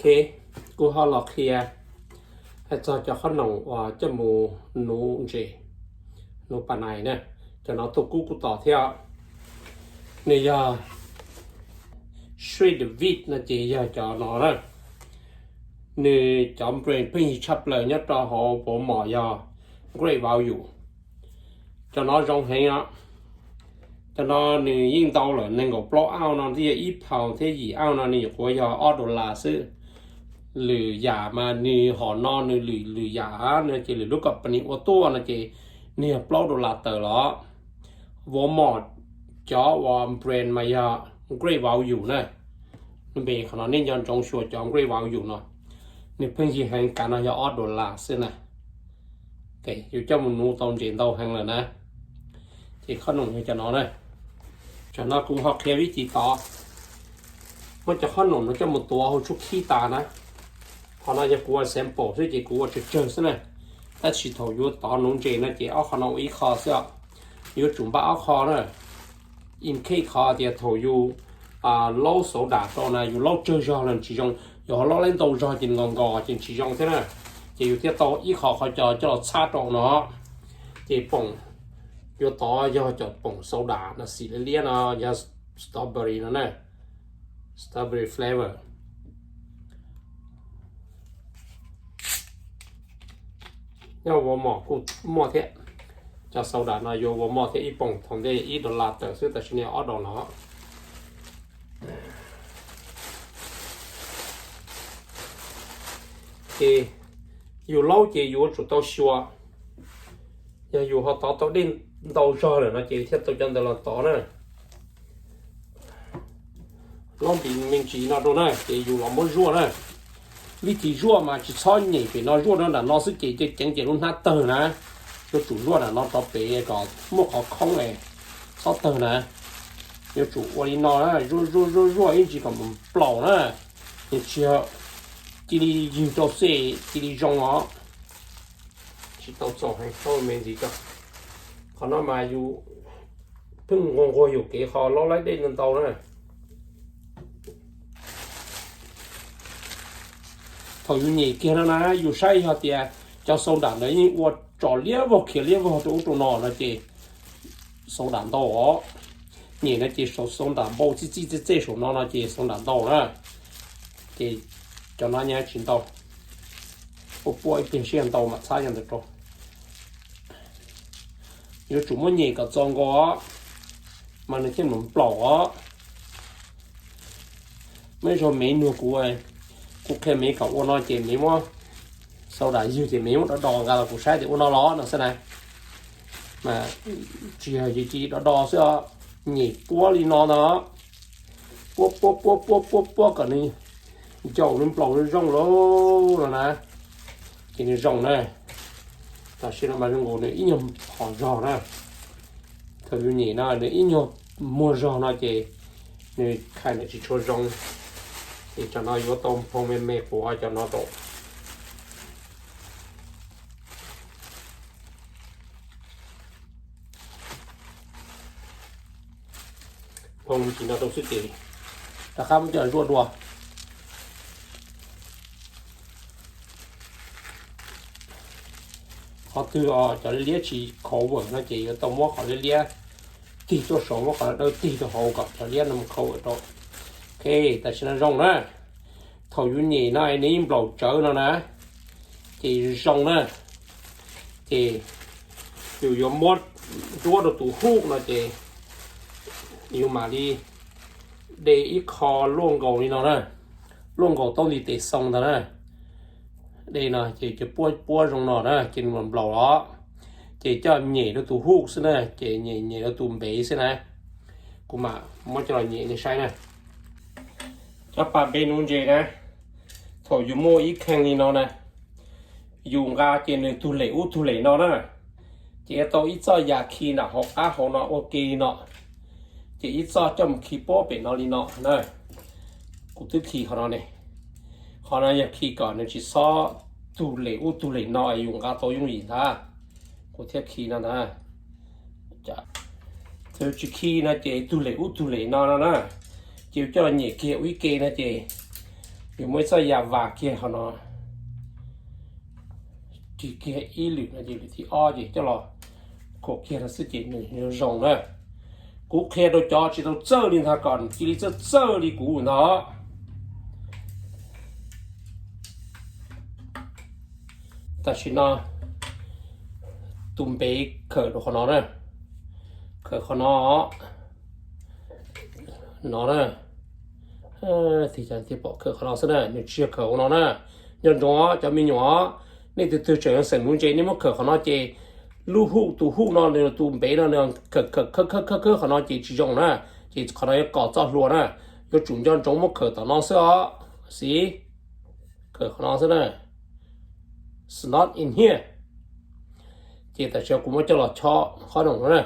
Ok, kuv ho los qhia hais txog cov qhob noom uas coj mus nuv ntses, nuv pas nais na. Cov no tuaj kub kuv tos thiab. Nws yog Sweet Vit no ces yog cov no na. Nws cov brand pheej yig tshaj plaws nyob rau hauv Walmart yog Great Value. Cov no zoo heev os. Cov no nws yeej ntau lawm, nees nkaum plaub ounce no twb yog ib pound thiab, yim ounce no nws nyuam qhuav yog ob dollar xwb. Lwm yam mas nws hom no nws lwm lwm yam no ces lwm lub company ua tuaj no ces nws yog plaub dollar tawm los. Walmart cov uas brand mas yog Great Value na. Npe qhov no nej nco ntsoov xyuas cov Great Value no, nws pheej yig heev, kav no yog ob dollar xwb na. Yus coj mus nuv tau ntses ntau heev lawm na. Ces qhob noom yog cov no na. Tsam no kuv ho qhia vib tis tod. Muab cov qhob noom no coj mus tuav hauv tshuab khib tas na. Qhov no yog kuv ua sample xwb ces kuv ua tsawg tsawg xwb na. Tab sis thaum yuav tod nuv ntses no ces ob qho no ua ib qho xwb os. Yuav tsum npaj ob qho na. In case qhov tias thaum yus laub soda rau na, yus laub tsawg zog los tsis zoo, yus ho laub laib ntau zog ces nws nkos nkos ces tsis zoo thiab na. Ces yus thiaj tau ib qho qhov co coj los txhab rau no. Ces poom yuav tod yog cov poom soda no xim liab liab no yog strawberry no na, strawberry flavor. Nyob Walmart kuj muaj thiab. Cov soda no yuav Walmart thiab, ib poom thaum ntej ib dollar tawm xwb, tam sim no ob dollar no. Ces yus laub ces yuav tsum tau xyuas, yog yus ho tov tau dej ntau zog lawm no ces thiaj tau cov ntawd los tov na. Laub npis me ntsis no rau na ces yus los muab zuaj na. Vib tis zuaj mas tsis txhob nyem pem no, zuaj rau nram no xwb ces ceev ceev ces lub hnab tawg na. Yuav tsum zuaj nram no rov pem kom muaj qhov khoob es txhob tawg na. Yuav tsum ua li no na, zuaj zuaj zuaj zuaj ib ntsis kom mus plaum na. Nws tsis cia li ywg rau xwb cia li zoo os. Tsis tau txaus heev, tau me ntsis tso. Qhov no mas yus pheej nquag nquag yuam kev qhov laub laib dej ntau na. Thaum yus nyem kiag no na, yus saib yog tias cov soda ntawd yeej ua tso liab vog khiav liab vog rau ub rau no no ces soda ntau os. Nyem no ces soda npau txij txij txej txej saum no no ces soda ntau na. Ces cov no nyaj tsis ntau, puab puab ib pliag sib ntau mam txhab cov ntawd rau. Yuav tsum muab nyem kom txaus nkaus os, mas nws thiaj mus plaum os. Muaj ib zaug Mev nug kuv, kuv qhia Mev kom ua no ces Mev muab soda ywg ces Mev muab do do nqa los kuv saib tias ua no los no xwb na. Mas tsis yog ywg, cia li do do xwb os, nyem puab li no ntag. Puab puab puab puab puab puab kom nws ncaum nws nplaum zoo zoo lauj no na, ces nws zoo na. Tam sim no mas zoo nkaus nws ib nyuag phom zog na. Thaum yus nyem no nws ib nyuag muag zog no ces nws khai ntawm tsis tshua zoo. Ces tsam no yuav tau nphoo me me quav cov no rau. Nphoo ntsis no rau xwb ces rov qab muab coj zuaj dua. Qhov twg os cov liab tsis cover no ces yuav tau muab qhov liab liab tig tuaj saud, muab qhov dawb tig rau hauv kom cov liab no mus cover rau. Ok, tam sim no zoo na. Thaum yus nyem no nws yeej nplaum tsawv no na, ces zoo na. Ces yus yuav muab nruab rau tus hook no ces yus mam li de ib qho luaj nkaus li no na, luaj nkaus taub ntiv tes xoo ntag na. De no ces puab puab zoo no na ces nws nplaum los, ces coj nyem rau tus hook xwb na, ces nyem nyem rau tus npev xwb na. Kuv mam muab coj los nyem nej saib na. Cov pas npev nuv ntses na, thaum yus muaj ib kheej li no na, yus nqa ces nws tug lem ub tug lem no na, ces yuav tau ib txoj yas khi nram hauv qab hauv no ua ke li no, ces ib txoj coj mus khi puab pem no li no na. Kuv twb khi qhov no ne, qhov no yog khi kom nws tsis xob tug lem ub tug lem no es yus nqa tau yooj yim ntag. Kuv thiaj khi no ntag. Thaum tsis khi no ces tug lem ub tug lem no no na, ces yus coj los nyem kiag ua ib ke no ces Yus muab ib txoj yam vas kiag qhov no, ris kiag ib lwm no ces lwm thib ob ces coj los khuam kiag no xwb ces nws zoo na. Kuv qhia rau cov tsis tau txawj li ntag kom cia li txawj txawj li kuv ntag. Tam sim no tus npev khawm rau qhov no na, khawm qhov no, no na, tiag tiag pom khawm qhov no xwb na, nws tsis yog khawm hauv no na. Nco ntsoov cov me nyuam, nej tus twg tseem xeem nuv ntses nej muab khawm qhov no ces lub huj, tus huj no nws tus npev no nws khawm khawb khawb khawb qhov no ces tsis zoo na, ces qhov no yuav kos txoj hlua na. Yuav tsum nco ntsoov muab khawm tom no xwb os, xis, khawm qhov no xwb na. Snot in here. Ces tam sim kuv muab coj los chob qhob noom no na.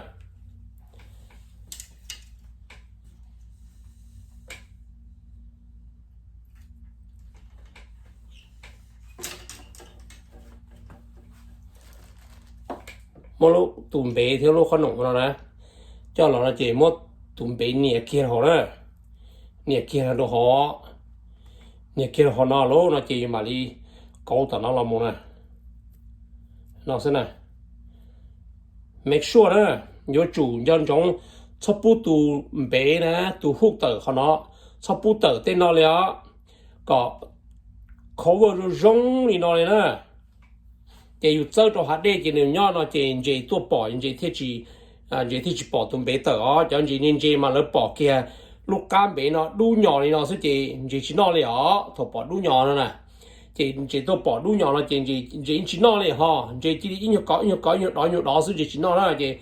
Muab lub tus npev thiab lub qhob noom no na, coj los no ces muab tus npev nias kiag hauv na, nias kiag rau hauv, nias kiag rau hauv no lawm no ces yus mam li kauv tom no los mus na. No xwb na. Make sure na, yuav tsum nco ntsoov txhob pub tus npev na, tus huj tawm qhov no, txhob pub tawm tej no li os, kom cover zoo zoo li no li na. Ces yus txawb rau hav dej ces nws nyob no ces ntses tuaj pom ntses thiaj tsis, ntses thiaj tsis pom tus npev tawm os. Cov ntses niag ntses mas lawv pom kiag lub qab npev no dub nyos li no xwb ces ntses tsis noj li os. Thaum pom dub nyos no na, ces ntses tuaj pom dub nyos no ces ntses yeej tsis noj li ho, ntses cia li ib nyuag kov ib nyuag kov ib nyuag dov ib nyuag dov xwb ntses tsis noj na. Ces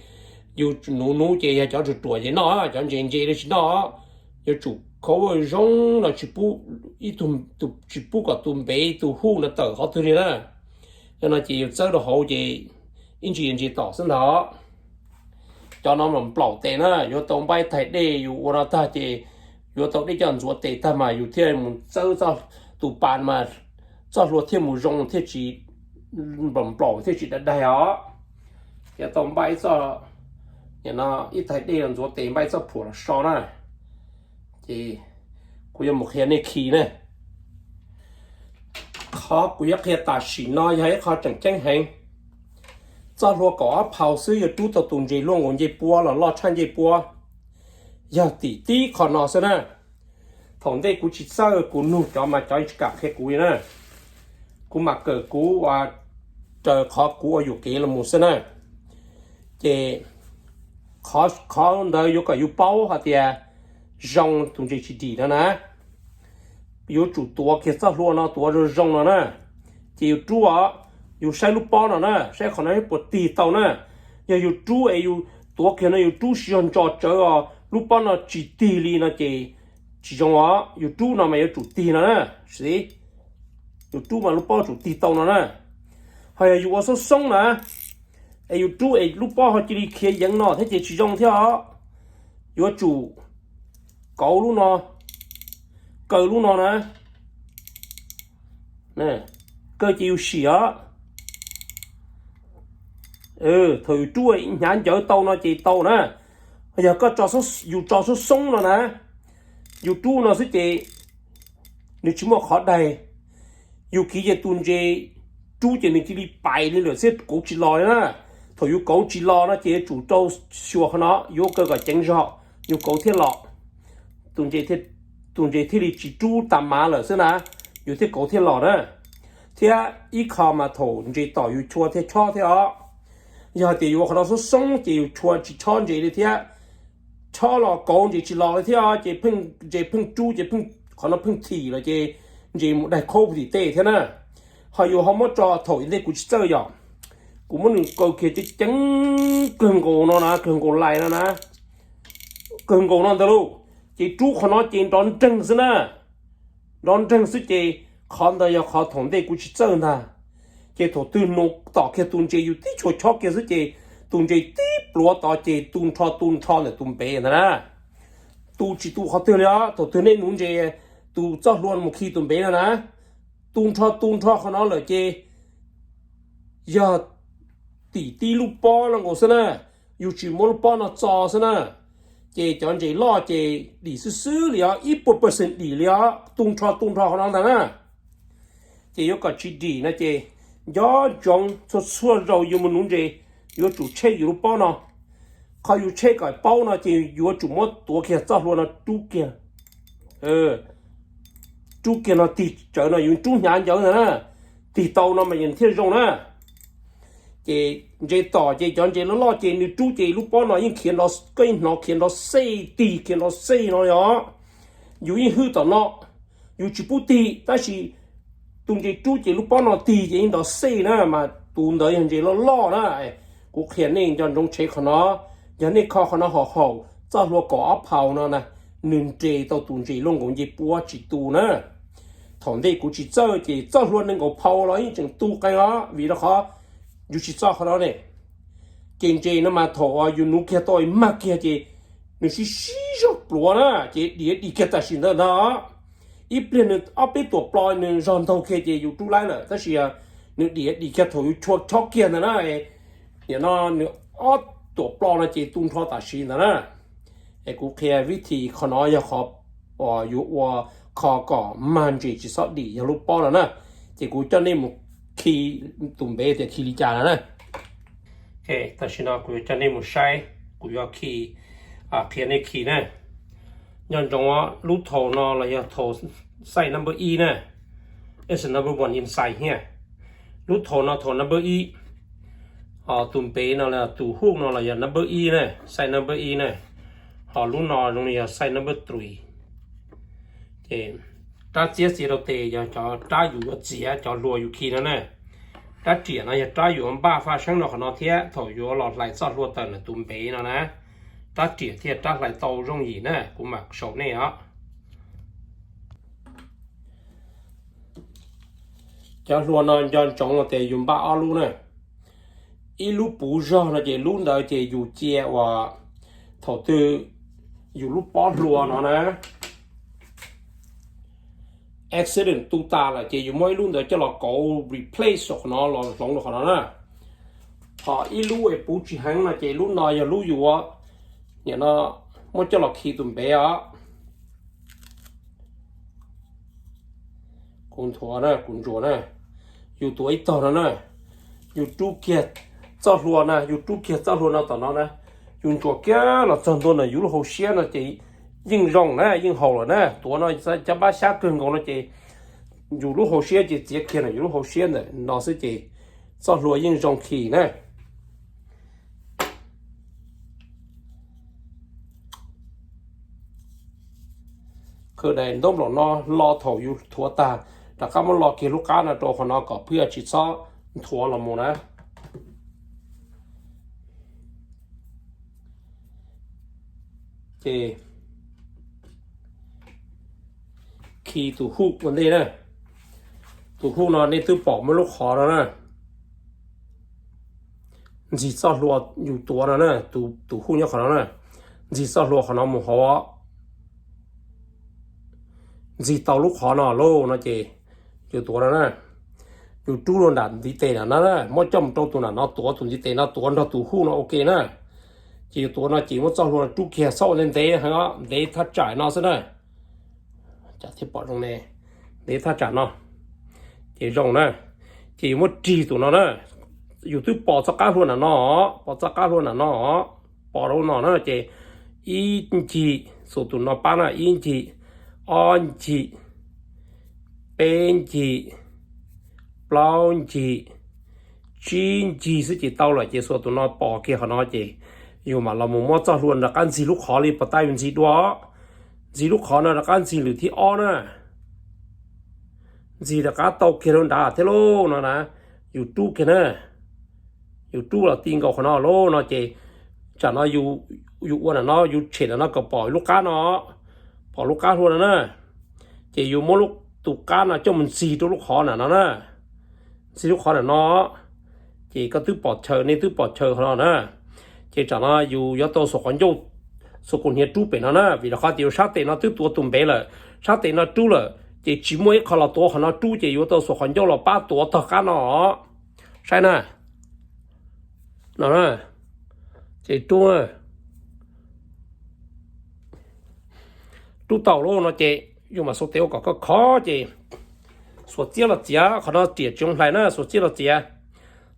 yus nuv nuv ces yog cov ruam ruam ces noj, cov ntses ntses li tsis noj. Yuav tsum cover zoo no tsis pub, ib tug, tsis pub kom tus npev tus huj no tawm qhov twg li na. Yog no ces yus txawb rau hauv ces ib ntsis ntsis tom xwb ntag. Cov no mas nplaum tes na, yuav tau npaj ib thaij dej yus ua no tag ces yuav tau dej coj ntxuav tes tag mas yus thiaj mus txawb tus pas mas txoj hlua thiaj mus zoo thiaj tsis nplaum thiaj tsis daig daig os. Yuav tau npaj ib txoj, nim no ib thaij dej los ntxuav tes npaj ib txoj phuam los so na. Ces kuv yuav mus qhia nej khi na. Qhov kuv yuav qhia tam sim no yog ib qho tseem ceeb heev. Txoj hlua kaum ob phaus xwb yuav rub tau tus ntses luaj nkaus ncej puab los loj tshaj ncej puab. Yog tim tib qho no xwb na. Thaum ntej kuv tsis txawj kuv nug cov mas cov tsis kam qhia kuv li na. Kuv mam kawm kuv ua raws qhov kuv ua yuam kev los mus xwb na. Ces qhov ntawd yuav kom yus paub hais tias zoo tus ntses tsis dim no na, yuav tsum tuav kiag txoj hlua no tuav zoo zoo no na. Ces yus rub os, yus saib lub pob no na, saib qhov no puas tig tau na. Yog yus rub es yus tuav kiag no yus rub siv zog ntso tsawv os, lub pob no tsis tig li no ces tsis zoo os. Yus rub no mas yuav tsum tig no na, xis. Yus rub mas lub pob tsum tig tau no na. Ho yog yus ua xoob xoob na, es yus rub es lub pob ho cia li khiav yeev no thiab ces tsis zoo thiab os. Yuav tsum kauv lub no, kaw lub no na, kaw ces yus sim os. Thaum yus rub hnyav ncawv tau no ces tau na. Yog koj, yus tso xoob xoob no na, yus rub no xwb ces nws tsis muaj qhov daig. Yus kiv ces tus ntses rub ces nws cia li pais li lawm xwb, kauv tsis los li na. Thaum yus kauv tsis los no ces yuav tsum rau xyuas qhov no, yuav kaw kom ceev zog, yus kauv thiaj los. Tus ntses thiaj li tsis rub tas mav lawm xwb na, yus thiaj kauv thiaj los na. Thiab ib qho mas thaum ntses tom yus chua thiaj chob thiab os. Yog hais tias yus ua qhov no xoob xoob ces yus chua tsis chob ntses li thiab. Chob los kauv ntses tsis los li thiab, ces pheej ntses pheej rub ces qhov no pheej thim los ces ntses mus daig khaub tim tej thiab na. Ho yus ho muab tso thaum ntej kuv tsis txawj yom, kuv muab nws kaw kiag ceev ceev kawg nkaus no na, kawg nkaus lais no na, kawg nkaus no ntawd lauj. Ces rub qhov no ces nrov nreeg xwb na, nrov nreeg xwb ces qhov ntawd yog qhov thaum ntej kuv tsis txawj ntag. Ces thaum twg nws tom kiag tus ntses yus tib tshua chob kiag xwb ces tus ntses tib pluav tod ces tu nrho tu nrho ntawm tus npev ntag na. Tu tsis tu qhov twg li os, thaum twg nej nuv ntses, tus txoj hlua mus khi tus npev no na, tu nrho tu nrho qhov no lawm ces yog tim tib lub pob no nkaus xwb na, yus tsis muab lub pob no txo xwb na, Ces cov ntses loj ces dim xwb xwb li os, ib puas percent dim li os, tu nrho tu nrho qhov no ntag na. Ces yuav kom tsis dim no ces nco ntsoov txhua txhua zaus yus mus nuv ntses, yuav tsum check yus lub pob no. Qhov yus check kom paub no ces yuav tsum muab tuav kiag txoj hlua no rub kiag, rub kiag no tig tsawv no, yus rub hnyav ncawv ntag na, tig tau no mas yus thiaj zoo na. Ces ntses tom ces cov ntses loj loj ces nws rub ces lub pob no yeej khiav nrov, koj yeej hnov khiav nrov xej tig khiav nrov xej no yog. Yus yeej hwj tom no, yus tsis pub tig tab sis tus ntses rub ces lub pob no tig ces yeej nrov xej na, mas tus ntawd yog ntses loj loj na. Kuv qhia nej nco ntsoov tshev qhov no, yog nej kho qhov no haum haum txoj hlua kaum ob phaus no na, nws nres tau tus ntses luaj nkaus nce puab tsis tu na. Thaum ntej kuv tsis txawj ces txoj hlua nees nkaum phaus los yeej tseem tu qees os, vim rau qhov yus tsis txawj qhov no ne. Ces ntses no mas thaum uas yus nuv kiag tau mag kiag ces nws sib sib zog pluav na, ces dim dim kiag tam sim ntawd ntag. Ib pliag nws ob peb tuam plo nws zog ntaug kiag ces yus rub laib lawm, tab sis nws dim dim kiag thaum yus chua chob kiag ntawd na. Nim no nws ob tuam plo no ces tu nrho tam sim ntawd na. Es kuv qhia vib thim qhov no yog qhov uas yuav ua kho kom mag ntses tsis txhob dim yog lub pob no na. Ces kuv coj nej mus khi tus npev tias khi li cas no na. Tam sim no kuv yuav coj nej mus saib, kuv yuav khi, qhia nej khi na. Nco ntsoov lub thaum no los yog thaum size number ib na, is number one in size here. Lub thaum no thaum number ib, ho tus npev no los tus hook no los yog number ib na, size number ib na, ho lub no zoo li yog size number three. Ces rab txiab txiav rau tes yog cov rab yus yuav txiav cov hlua yus khi no na. Rab riam no yog rab yus npaj faj seeb rau qhov no thiab thaum yuav los hlais txoj hlua tawm ntawm tus npev no na, rab riam thiaj rab hlais tau zoo yim na, kuv mam sau nej os. Cov hlua no nco ntsoov tias yus npaj ob lub na. Ib lub puv zog no ces lub ntawd ces yus cia uas thaum twg yus lub pob hlua no na accident tu tas lawm ces yus muab ib lub ntawd coj los kauv replace rau qhov no los hloov rau qhov no na. Ho ib lub es puv tsis heev no ces lub no yog lub yus nim no muab coj los khi tus npev os. Kuv nthuav na, kuv ntsuas na, yus tuav ib tog no na, yus rub kiag txoj hlua na, yus rub kiag txoj hlua no tom no na, yus ntsuas kiag los txog ntua ntawm yus lub hauv siab no ces yeej zoo na, yeej haum lawm na. Tuav no cov npab xyab kawg nkaus no ces yus lub hauv siab ces txiav kiag ntawm yus lub hauv siab ntawm no xwb ces txoj hlua yeej zoo khi na. Khawm daim ntaub nplaum no lo thaum yus thuav tag, rov qab muab lo kiag lub qab no rau qhov no kom phwj tsis txhob nthuav los mus na. Ces khi tus hook ua ntej na. Tus hook no nej twb pom muaj lub qhov no na. Ntxig txoj hlua yus tuav no na, tus hook nyob qhov no na. Ntxig txoj hlua qhov no mus hauv. Ntxig tau lub qhov no lauj no ces yus tuav no na. Yus rub rau nram ntiv tes nram no na, muab coj mus rau tus nram no tuav, tus ntiv tes no tuav nrog tus hook no ua ke na. Ces yus tuav no ces muab txoj hlua no rub kiag, txhob ua ntev ntev heev os, ntev thaj tsam no xwb na. Cas thiaj pom zoo ne, ntev thaj tsam no. Ces zoo na, ces yus muab rig tus no na. Yus twb pom txoj qab hlua nram no, pom txoj qab hlua nram no, pom rau no na ces ib ncig, xuas tus no pab na, ib ncig, ob ncig, peb ncig, plaub ncig, tsib ncig xwb ces tau lawm. Ces xuas tus no pom kiag qhov no ces yus mam los mus muab txoj hlua rov qab ntxig lub qhov li puas tab yus ntxig dua. Ntxig lub qhov no rov qab ntxig lwm thib ob na. Ntxig rov qab tau kiag rau nrad thiab lauj no na. Yus rub kiag na, yus rub los ti nkaus qhov no lauj no ces tsam no yus ua nram no, yus tshem nram no kom pom lub qab no, pom lub qab hlua no na. Ces yus muab tus qab no coj mus ntxig rau lub qhov nram no na. Ntxig lub qhov nram no, ces koj twb pom chaw, nej twb pom chaw qhov no na. Ces tsam no yus yuav tau xuas qhov ncauj, xuas kaus hniav rub pem no na, vim rau qhov tias yus sab tes no twb tuav tus npev lawm, sab tes no rub lawm ces tsis muaj ib qho los tuav qhov no rub ces yuav tau xuas qhov ncauj los pab tuav tog qab no. Saib na, no na, ces rub na. tub tau lawm no ces yus mam xuas tes ua kom khov khov ces xuas txiab los txiav, qhov no riam tsis zoo hlais na, xuas txiab los txiav.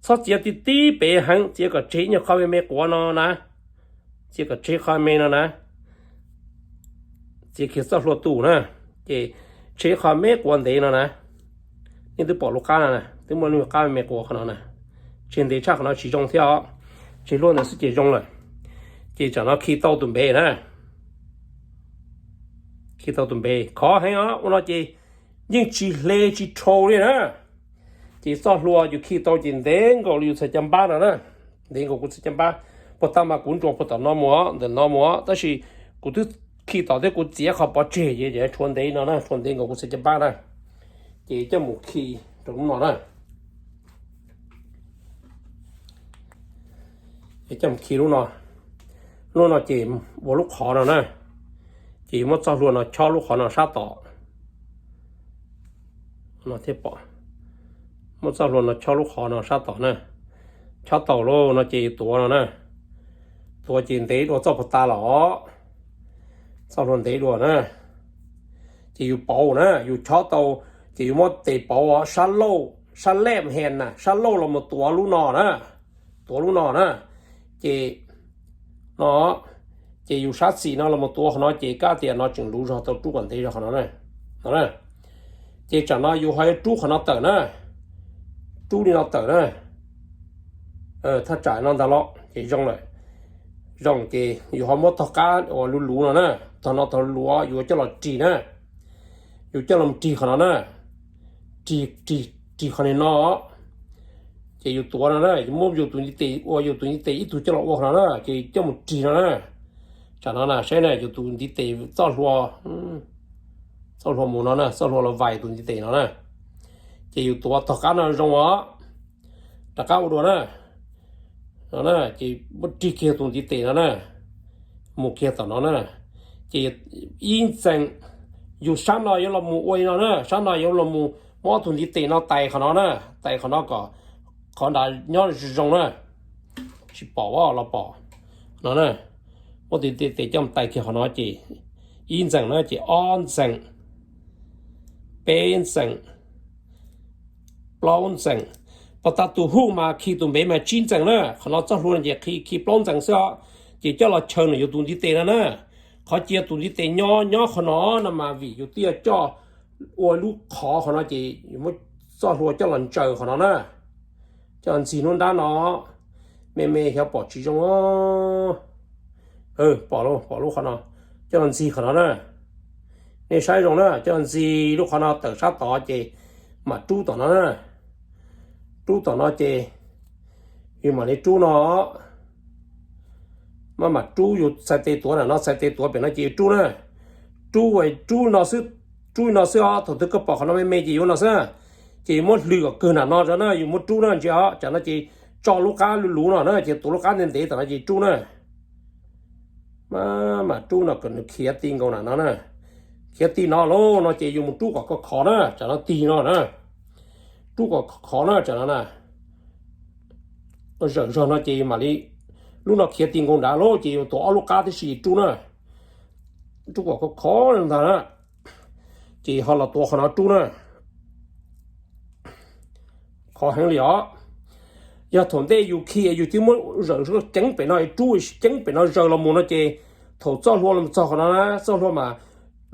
Txhob txiav ti tib pem heev, txiav kom tseg ib nyuag qho me me quav no na, txiav kom tseg qho me no na, txiav kiag txoj hlua tus na, ces tseg ib qho me quav ntev no na. Nej twb pom lub qab no na, twb muaj lub qab me me quav qhov no na, tseg ntev tshaj qhov no tsis zoo thiab os, tseg luaj ntawd xwb ces zoo lawm. Ces tsam no khi tau tus npev na, khi tau tus npev khov heev os, ua no ces yeej tsis hle tsis dhau li na. Ces txoj hlua yus khi tau ces ntev nkaus li yus txhais caj npab no na, ntev nkaus kuv txhais caj npab. Puag ta mas kuv ntsuas puag tom no mus, ntawm no mus, tab sis kuv twb khi tom thiab kuv txiav qhov pov tseg ces tshuav ntev no na, tshuav ntev nkaus kuv txhais caj npab na. Ces coj mus khi rau lub no na. Coj mus khi lub no, lub no ces ua lub qhov no na, ces yus muab txoj hlua no chob lub qhov no sab tom no thiab pom, muab txoj hlua no chob lub qhov no sab tom na, chob tau lawm no ces yus tuav no na, tuav ces ntev dua txoj puag ta los, txoj hlua ntev dua na, ces yus pauv na, yus chob tau, ces yus muab tes pauv sab lauj, sab lej hees na, sab lauj los mus tuav lub no na, tuav lub no na, ces no, ces yus sab xis no los mus tuav qhov no ces kab tias no tseem luv zog tau rub kom ntev zog qhov no na. Ces tsam no yus ho yuav rub qhov no tawm na, rub li no tawm na, thaj tsam no ntag los ces zoo lawm. Zoo ces yus ho muab tog qab uas luv luv no na, tog no tog luv yus coj los ris na, yus coj los ris qhov no na, ris, ris qhov no, ces yus tuav no na, muab yus tus ntiv tes ua yus tus ntiv tes ib tug coj los ua qhov no na, ces coj mus ris no na. Tsam no na saib na, yus tus ntiv tes txoj hlua, txoj hlua mus no na, txoj hlua los vais tus ntiv tes no na, ces yus tuav tog qab no zoo os, rov qab ua dua na, no na, ces muab rig kiag tus ntiv tes no na, mus kiag tom no na, ces ib ntxees, yus sab no yuav los mus ua li no na, sab no yuav los mus muab tus ntiv tes no tais qhov no na, tais qhov no kom qhov nrad nyob zoo na, tsis pom los pom no na, muab tus ntiv tes coj mus tais kiag qhov no ces ib ntxees na ces ob ntxees, peb ntxees, plaub ntxees. Puag ta tus huj mas khi tus npev mas tsib ntxees na, qhov no txoj hlua ces khi, khi plaub ntxees xwb os, ces coj los chaw nws yus tus ntiv tes no na. Qhov cia tus ntiv tes nyob nyob qhov no no mas vim yus twb yuav coj ua lub qhov qhov no ces yus muab txoj hlua coj los ntsaws qhov no na, coj los ntxig lub nrab no, me me xyov pom tsis zoo, pom, pom lub qhov no, coj los ntxig qhov no na. Nej saib zoo na, coj los ntxig lub qhov no tawm sab tod ces mam rub tom no na, rub tom no ces yus mam li rub no, maj mam rub, yus txhais tes tuav na, no txhais tes tuav pem no ces yus rub na, rub, rub no xwb, rub no xwb os, thaum twg koj pom qhov no me me ces yuav no xwb, ces yus muab hlwm kom kawg nram no rau na, yus muab rub na ntsia os, tsam no ces tso lub qab luv luv no na, ces tuav lub qab ntev ntev tom no ces rub na. Maj mam rub no kom nws khiav ti nkaus nram no na, khiav ti no lauj no ces yus mus rub kom khov khov na, tsam no tig no na, rub kom khov khov na, tsam no na, zawm zog no ces mam li, lub no khiav ti nkaus nrad lauj ces yus tuav ob lub qab tib si rub na, rub kom khov khov ntag na, ces ho los tuav qhov no rub na. Khov heev li os. Yog thaum ntej yus khi yus twb muab zawm ceev pem no, rub ceev pem no zaws los mus no ces thaum txoj hlua los txog qhov no na, txoj hlua mas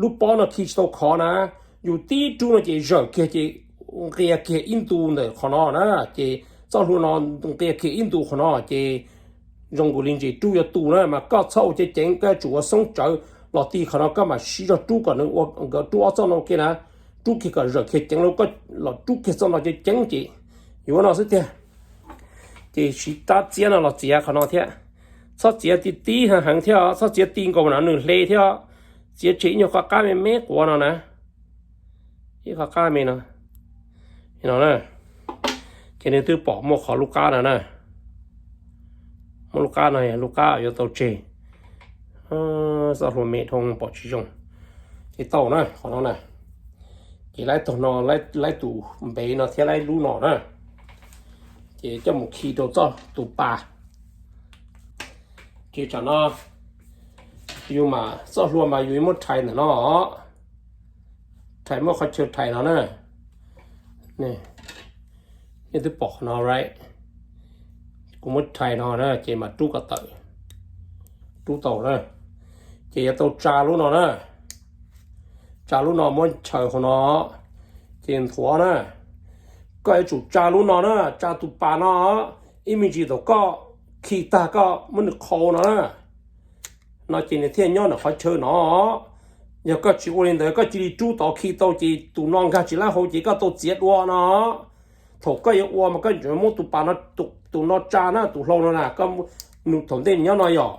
lub pob no khi tsis tau khov na, yus tib rub no ces zawm kiag ces nqia kiag ib ntu ntawm qhov no na, ces txoj hlua no nqia kiag ib ntu qhov no ces zoo nkaus li ntses rub yuav tu na, mas koj txhob ua ceev ceev, koj yuav tsum ua xoob tsawv los ti qhov no, koj mam siv zog rub kom nws ua, nkawd rub ob txoj no ua ke na, rub kiag kom zawm kiag ceev lauj, koj los rub kiag txoj no ceev ceev ces yuav no xwb tiag. Ces siv rab txiab no los txiav qhov no thiab, txhob txiav ti tib heev heev thiab, txhob txiav ti nkaus no nws hle thiab, txiav tseg ib nyuag qhov qab me me quav no na, ib qhov qab me no, no na, ces nws twb pom muaj qhov lub qab no na, muaj lub qab no, lub qab yuav tau tseg, txoj hlua me dhau pom tsis zoo, ces tau na qhov no na, ces laib tog no, laib tus npev no thiab laib lub no na, ces coj mus khi rau txoj tus pas. Ces tsam no Yus mas txoj hlua mas yus muab rhais ntawm no, rhais muab qhov chaw rhais no na. Nej twb pom qhov no right? Kuv muab rhais no na ces mas rub kom tawm, rub tau na. Ces yuav tau tsa lub no na, tsa lub no muab ntshaw hauv no, ces nthuav na. Koj yuav tsum tsa lub no na, tsa tus pas no, ib me ntsis thaum koj khi tag koj muab nws qhau no na, no ces nws thiaj nyob ntawm qhov chaw no. Yog koj tsis ua li ntawd koj cia li rub tod khi tau ces tus no nkag tsis lab hauv ces koj tau txiav dua no. Thaum koj yuav ua mas koj yuav muab tus pas no, tus no tsa na, tus hlau no na, koj, nws thaum ntej nyob no yom,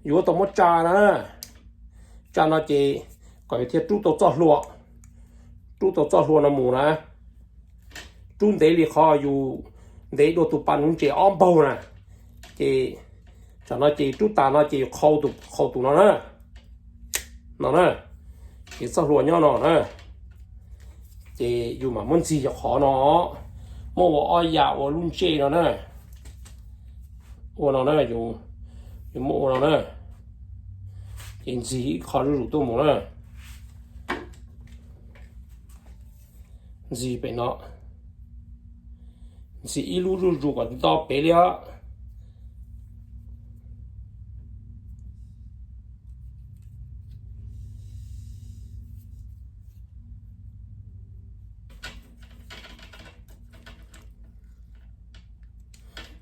yuav tau muab tsa na. Tsa no ces kom yus thiaj rub tau txoj hlua, rub tau txoj hlua no mus na. Rub ntev li qhov yus ntev dua tus pas nuv ntses ob npaug na. Ces tsam no ces rub tas no ces yus qhau tus, qhau tus no na, no na. Ces txoj hlua nyob no na, ces yus mam muab ntxig yog qhov no, muab ua ob yam ua lub ntsej no na. Ua no na, yus muab ua no na, ces ntxig ib qho zuj zus tuaj mus na. Ntxig pem no, ntxig ib lub zuj zus kom nto pem li os.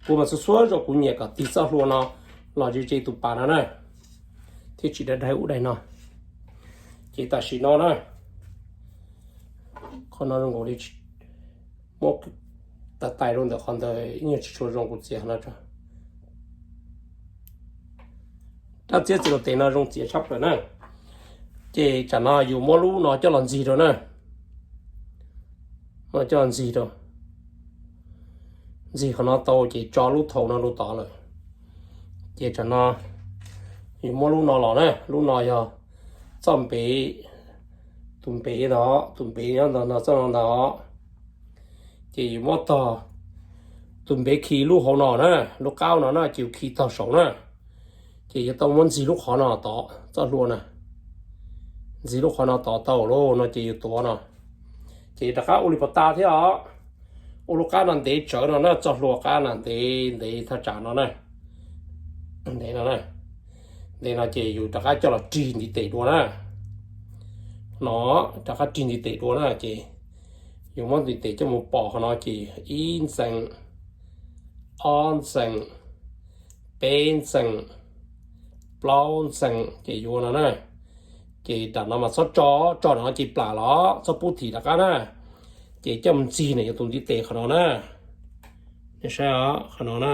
Kuv mas txhua txhua zaus kuv nyiam kom tig txoj hlua no los ze ze tus pas no na, thiaj tsis daig daig ub daig no. Ces tam sim no na, qhov no zoo nkaus li muab tais tais rau ntawm qhov ntawd ib nyuag tsis tshua zoo kuv txiav no tso. Rab txiab txiv laus tes no zoo txiav tshaj plaws na. Ces tsam no yus muab lub no coj los ntxig rau na, muab coj los ntxig rau. Ntxig qhov no tau ces tso lub thau no rau tod lawm. Ces tsam no yus muab lub no los na, lub no yog txoj npev, tus npev no, tus npev nyob ntawm no, txoj no ntag. Ces yus muab tog tus npev khi lub hauv no na, lub qab no na, ces yus khi tog saud na. Ces yuav tau muab ntxig lub qhov no tod, txoj hlua na. Ntxig lub qhov no tod tau lauj no ces yus tuav no. Ces rov qab ua li pas tas thiab os. Ua lub qab no ntev tsawv no na, txoj hlua qab no ntev ntev thaj tsam no na. Ntev no na, ntev no ces yus rov qab coj los rig ntiv tes dua na. No, rov qab rig ntiv tes dua na ces yus muab ntiv tes coj mus pom qhov no ces ib ntxees, ob ntxees, peb ntxees, plaub ntxees ces yuav no na. Ces nram no mas txhob tso, tso no ces plam los txhob pub thim rov qab na. Ces coj mus ntxig na yus tus ntiv tes qhov no na. Nej saib qhov no na,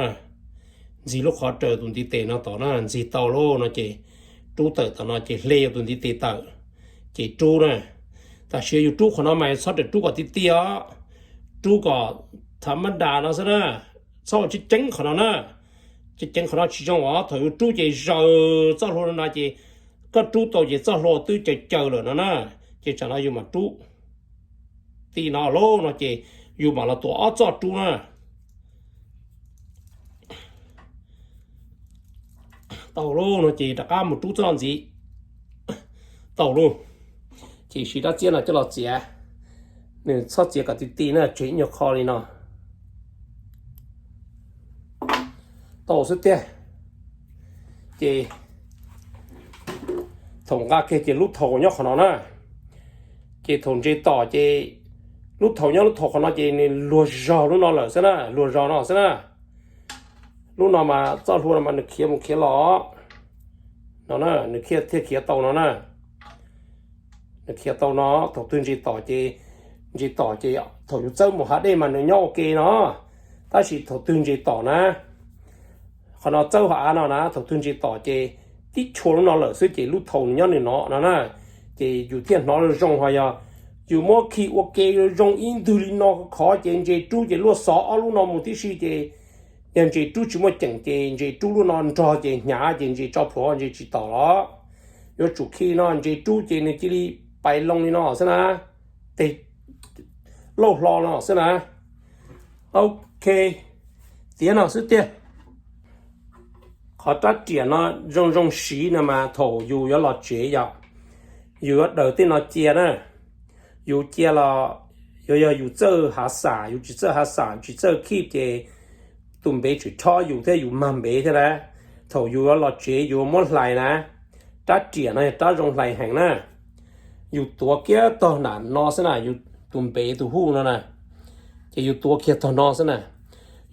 ntxig lub qhov raws tus ntiv tes no tod na, ntxig tau lauj no ces rub tawm tom no ces hle yus tus ntiv tes tawm, ces rub na. Tam sim yus rub qhov no mas txhob raws rub kom ti ti os, rub kom thav mab das no xwb na, txhob ua tseeb ceeb qhov no na. Tseeb ceeb qhov no tsis zoo os, thaum yus rub ces zaws txoj hlua no ces koj rub tau ces txoj hlua twb caws caws lawm no na. Ces tsam no yus mam rub ti no lauj no ces yus mam los tuav ob txoj rub na. Tau lauj no ces rov qab mus rub txoj ntxiv. Tau lauj. Ces siv rab txiab no coj los txiav, nws txhob txiav kom ti ti na, tseg ib nyuag qho li no. Tau xwb tiag. Ces thaum nqa kiag ces lub thau nyob qhov no na. Ces thaum ntses tom ces lub thau nyob lub thau qhov no ces nws luag zog lub no lawm xwb na, luag zog no xwb na. Lub no mas txoj hlua no mas nws khiav mus khiav los no na, nws thiaj khiav tau no na. Nws khiav tau no, thaum twg ntses tom ces, ntses tom ces thaum yus txawb mus hav dej mas nws nyob ua ke no, tab sis thaum twg ntses tom na, qhov no txawb hauv av no na, thaum twg ntses tom ces tib chua lub no lawm xwb ces lub thau nws nyob nws no no na. Ces yus thiaj hnov zoo, ho yog yus muab khi ua ke zoo ib ntwg li no khov ces ntses rub ces luaj xov ob lub no mus tib si ces yog ntses rub tsis muaj ceem ces ntses rub lub no nrog ces hnyav ces ntses tso plhuav ntses tsis tom los. Yuav tsum khi no ntses rub ces nws cia li pais loo li no xwb na, tes lauj hlo no xwb na. Ok, tiav no xwb tiag. Qhov rab riam no zoo zoo siv no mas thaum yus yuav los tsev yog yus yuav daws tej no cia na. Yus cia los yuav yog yus txawj hav xam, yus tsis txawj hav xam tsis txawj khij ces tus npev tseem chob yus thiab yus mag npev thiab na. Thaum yus yuav los tsev yus muab hlais na, rab riam no yog rab zoo hlais heev na. Yus tuav kiag tog nram no xwb na, yus tus npev tus huj no na, ces yus tuav kiag tog no xwb na.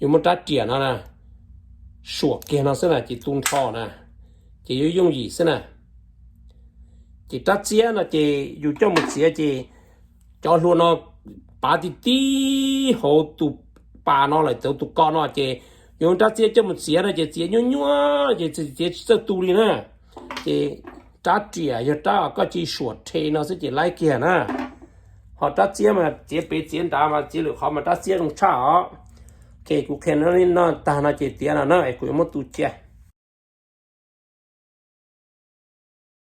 Yus muab rab riam no na, suam kiag no xwb na ces tu nrho na, ces yuav yooj yim xwb na. Ces rab txiab no ces yus coj mus txiav ces cov hlua no pav ti ti hauv tus pas no lawm, hauv tus ko no ces yus rab txiab coj mus txiav no ces txiav nyuaj nyuaj ces txiav tsis txawj tu li na. Ces rab riam yog rab koj cia suam rhe no xwb ces laib kiag na. Ho rab txiab mas txiav pem txiav nrad mas txiav lwm qhov mas rab txiab zoo tshaj os. Ok, kuv qhia no tag no ces tiav no na es kuv yuav muab tu cia.